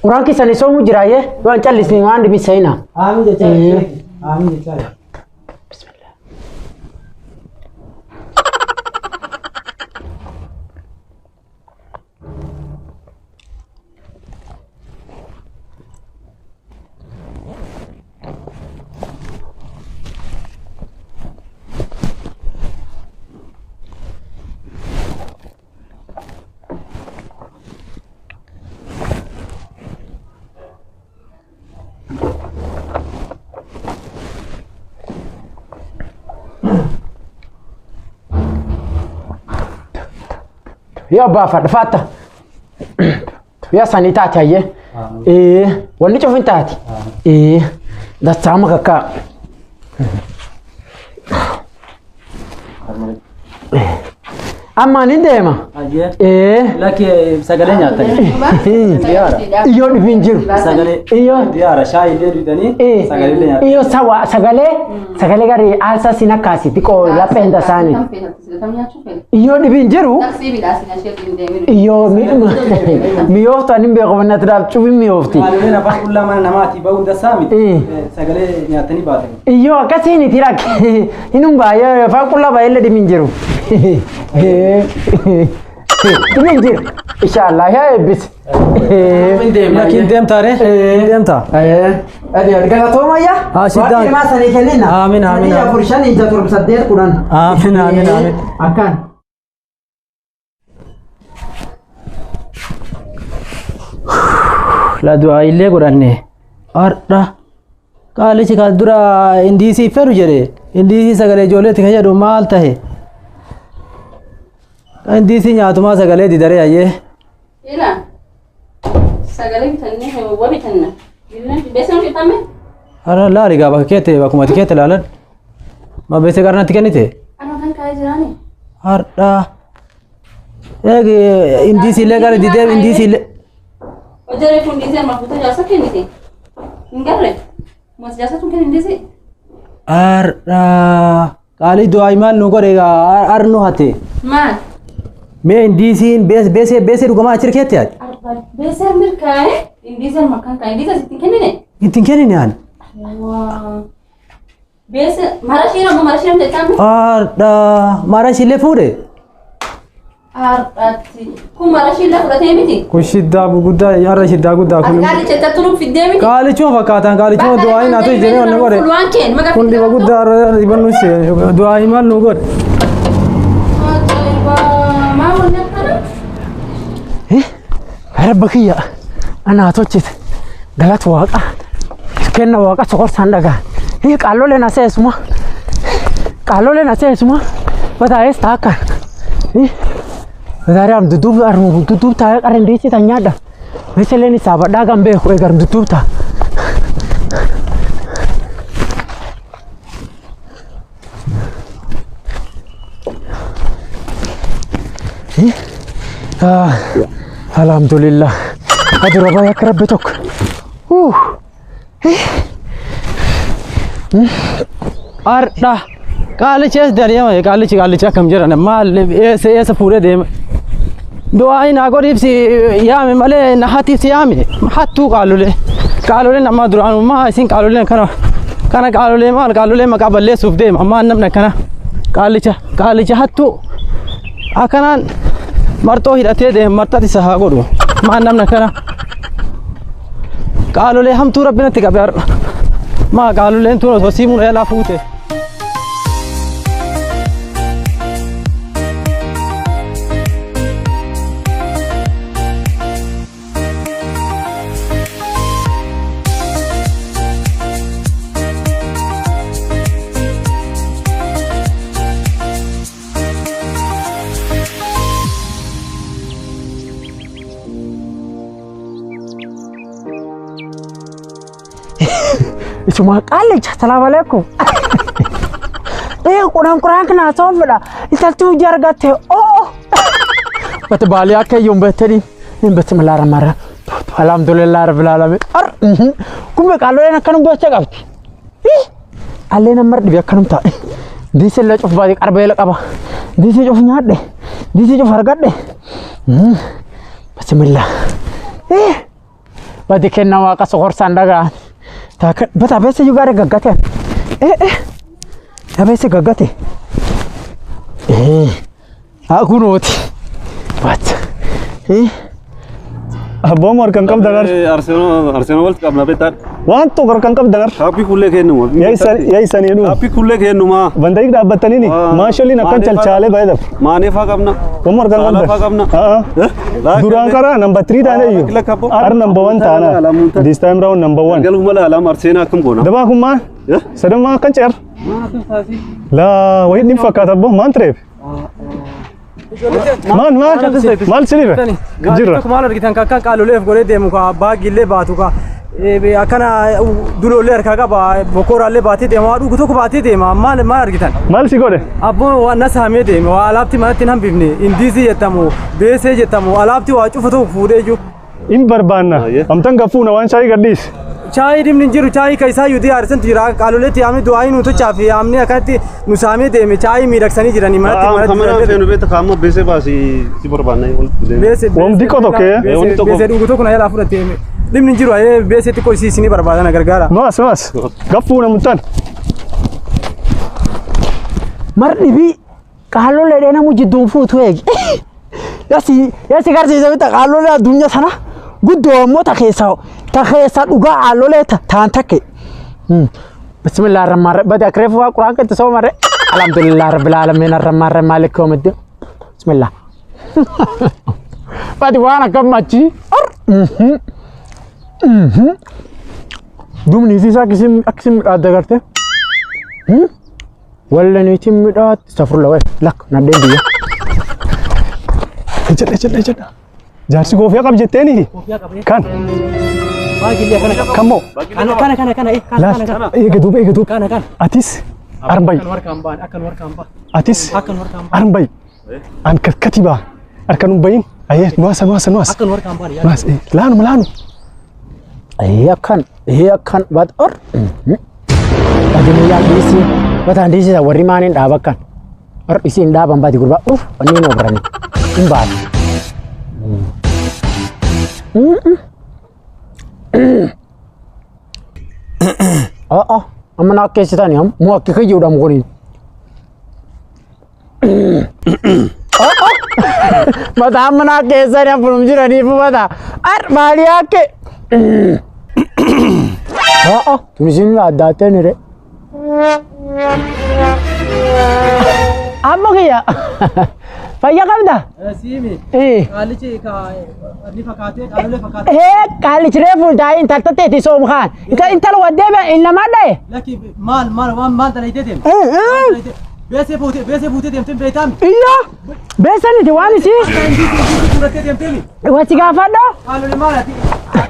Quraan keessan soomuu jiraayyee waan callisni waan dhibisayina. Aamin jechaa. Aamin jechaa. Bismillah. Yoo baafadha faatta. Yaa sanii taate hayyee. Ee wanni cufin taate. Ee dachaama kakkaa. Amma ani deema. Ayyee. Ee Lakki sagalee nyaatanii. iyyoo dhibiin jiru. Sagalee. Iyyoo. Diyaara shaayii illee dhugdanii sagalee illee nyaatanii. Iyyoo sawa sagalee sagalee garii aalsa sin akkaasi xiqqoo lapheen tasaani. Iyyoo dhibiin jiru. Iyyoo mi'ooftu ani hin beeku mannatiraaf cufin mi'oofti. Qaamoleen afaan qullaa mana namaatii bahuu dansaa miti. Sagalee nyaatanii baatanii. Iyyoo akkasiin itti rakke hinum baay'ee afaan qullaa baay'ee dhibiin jiru. Dhibiin jiru. Inshaallah yaa eebbise. Lakki hin deemtaa ree? Hin deemtaa? Galatooma yaa. Haa, siddaan. Waaqni himaa sanii kennina. Aamin, aamin, Sadii aamin. afur shan ija torba saddeet kudhan. Aamin, aamin, aamin. Akkaan. La du'aa illee godhanne har'a qaalichi kan dura indiisii fedhu jedhe indiisii sagalee ijoolleetti kan jedhu maal tahe indiisii nyaatumaa sagalee didaree ayyee Ila sagalee bitannee waa bitanna. Beeksisa bitame? har'a laali gaa bakka keette bakkuma ati keette laalan ma beese qarnatti kennite Anoo kan kaa'ee jiraani. har'a eegi indiisii illee gara didee indiisii illee Hojii kun dhiisee amma fuutee jaarsa kennite. Hin garre. Mos jaarsa tun kennin dhiisee. har'a qaalii du'aa maal nu godhe gaa arnu hate Maal? mee indiisiin beese beese dhugamaa achir keette ati Beeksisa mirkaa'ee indiisee amma kan kaa'e indiisee sitti hin kennine. ittiin kennine ani. Waa. Beeksisa marashii ammoo marashii amma jedhamu. Har'a mara ishillee fuudhe. Har'aatti. Kun marashii illee fudhatee miti. Kun shiddaa guddaa har'a shiddaa guddaa Ati qaalicha itti nuuf fiddee miti. Qaalichuma fakkaatan qaalichuma du'aa hin haatu jedhee wanni godhe. Waan keen maga Kun dhiba guddaa har'a dhibannu ishee du'aa himaan nu godhe. Ajaa'iba! Maa wanni akkana? Rabba kiyya anaa tolchite galata waaqa kenna waaqa sokorsaan dhagaa hii qaalloleen aseesuma qaalloleen aseesuma bataa'ees taakkaan bataaree am dudduub armu dudduub taa'ee qarreen diichi tan nyaadha meeshaleen isaa badhaa kan beeku eegar dudduub ta'a. Ah, alhamdulillah. Aduh, rabbi akka rabbi tokko. Har'a qaalichi eessa deema qaalichi qaalichi akkam jedhan maal eessa eessa fuudhee deema. Du'aa hin haa godhi ibsi yaame malee na hati ibsi yaame hattuu qaalolee qaaloleen amma duraan maa isin qaaloleen kana kana qaalolee maal qaalolee maqaa balleessuuf deema ammaa namni akkana qaalicha qaalicha hattuu akkanaan marxoo hidhatee deema marxati isa haa godhu maan namni akkana qaalolee hamtuu rabbi natti qabe har'a maa qaaloleen tun osoo siimuun eelaa fuute. Isuma qaalicha salaamu alaikum. Quraan quraan kana soon fedha. Intalti hojii argatte oo. Bata baalii akka iyyuu hin beektanii hin bismillah rahmaan alhamdulillah rabbil alamin. Ar kun qaalloleen akkanum gocha qabdi. Alleen amma dhibe akkanum taa'e. Diisii illee cuf baay'ee qarbeela qaba. Diisii cuf nyaadhe. Diisii cuf argadhe. Bismillah. Badi kenna waaqa sohorsaan dhagaan. Taaka bata beessa iyyuu gaara gaggate. Eh eh. Dabeessa gaggate. Eh. Haa kunooti. What? Eh. Abboon harkan qabda gar. Arsenal walitti qabna beektaa. Waan tokko harkan qabda gar. Kaappii kullee kennuma. Yaa isanii nu. Kaappii kullee kennuma. Bandayik dhaabbataniini. Maasholiin akkan calchaalee baay'ee dafa. Maanee faa qabna. Waan harkan qabda. Saalaa faa qabna. Duraan karaa number 3 taane iyyuu. Ar number 1 taana. This time round number 1. Galuu mala alaam Arsenal akkam goona. Dabaa kun maal? Sadammaa akkan ceer. Laa wayii dhibba fakkaata abboo maan tureef? Maal maal? Maal sinife? Jirra. Tokko maal argitan kan akkan qaaloleef godhee deemu ka baagillee baatu ka akkana duloollee harkaa qaba bokooraallee baatee deema waa dhugu tokko baatee deema maal maal argitan? Maal si godhe? Abboon waan na saamee deeme waa alaabti manatti hin hambifne indiisii jettamu beesee jettamu alaabti waa cufa tokko fuudhee jiru. In barbaanna. Amtan gafuuna waan shaayii gadhiis. Shaayii dhimni hin jiru shaayii ka isaa yuudii aarsantu jira qaaloleetti yaamni du'aayii nu tolchaa fi yaamni akkanatti nu saamee deeme shaayii miidhagsanii jiranii manatti Kamana feenu beekta kaamma beesee baasii si barbaanna. Wamti qoto kee. Beesee dhugu tokko na jalaa fudhatte dhimni hin jiru beesee xiqqoo isii isinii barbaadana gargaara. Maas maas. Gafuuna muttan. Marni bi qaalolee dheena jidduun fuutu eegi. Yasi yasi garsiisa mita qaalolee addunyaa sana guddoo ammoo ta keessa ta keessa dhugaa qaalolee taan takke. Bismillah ar-Rahmaan ar-Rahiim. Badi akreefu waa quraan kan tasoo mare. Alhamdulillah rabbil alamin ar-Rahmaan ar-Rahiim maaliki yawmiddin. Bismillah. Badi waan akkam machi. Dumni isiisaa akkasiin akkasiin midhaadda garte. Walla niitiin midhaatti. Astagfirullah wayi lakka nadheen biyya. Jedha jedha jedha. Jaarsi goofiyaa qab jetteeni. Kan. Kan moo? Kana kana kana kana Laal. Eega duuba eega duuba. kana kana. Atis armbayi. Harkaan ba'an akkan harkaan ba'an. Atis Akkan harkaan ba'an. armbayi. An katkati baa. Harkan hin bayin. Ayyee nuwaasa nuwaasa nuwaasa. Akkan harkaan ba'an yaa. Nuwaasa laanu laanu. Ee akkan ee akkan bat or. Badi muyyaa dhiisii. Bataan dhiisii warri maaniin dhaaba akkan. Or isiin dhaaban badi gurbaa uf wanni hin obrani. Hin baatu. Aa amma naa keessitani am mu akki kiyyuudhaam kuni. Mataa amma naa keessani ampunum jiraniif mataa. Ar maalii akka. Aa tunisiin addaattee ni re. Amma kiyya fayyaa qabda? Siimi. Eh. Qaalichi ka ni fakkaatee qaalolee fakkaatee. Ee qaalichi reefu daa'in intaltatteeti soom kaan. Intala waddee innamaa dhaye. Lakki maal maal waan maal dalaydee deemte? Beesee fuutee beesee fuutee deemtee beektaami? Iyyo beesaniti waan isii Indiisii fuudhattee deemteemi? wasi gaafadho Qaalolee maal ati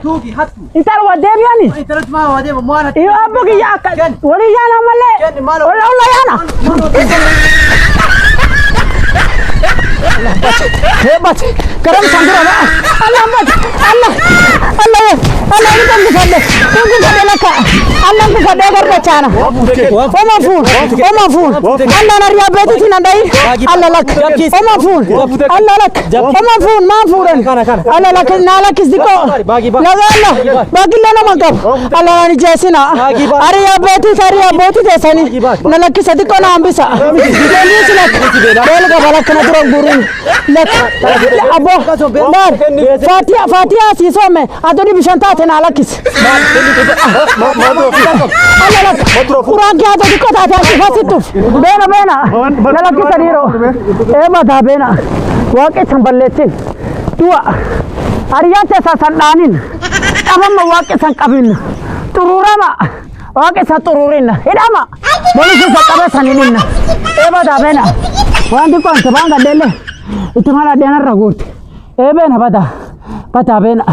tuuki hattu. intala waddee biyani. Intalatti maal waa deema maal ati. Iyo abbo kiyya akka walii yaana malee. Kenni maal Olla olla yaana. Hebat garam sandura ba. Allah bat. Allah. Allah Allah ini kan gufadhe. Kan gufadhe laka. Allah gufadhe garba chana. Oma fuun. Oma fuun. Allah na riya beti tinan dai. Allah lak. Oma fuun. Allah lak. Oma fuun ma fuudan. Allah lak na lak isdiko. La Allah. Bagilla na mankab. Allah ni jesina. Ariya beti sariya beti tesani. Na lak sadiko na ambisa. Delis lak. Bel ka balak na dura gurun. Lak. Abo. Bar. Fatiha Fatiha si some. Adoni bishan taate na lakkis. Allah lak. Quraan kee adoni qotaate as fasittuuf. Beena beena. Na lakkisa dhiiroo. Ee mataa beena. Waaqni san balleessin. Du'a. Ariyaa teessaa san dhaanin. Dhabama waaqni san qabin. Xuruurama. Waaqni san xuruurinna. Hidhama. Boolisi san qabe san hidhinna. Ee mataa beena. Waan xiqqoo ante baan gadheellee. Itti mala dheenarra guurte. Ee beena bataa. Bataa beena.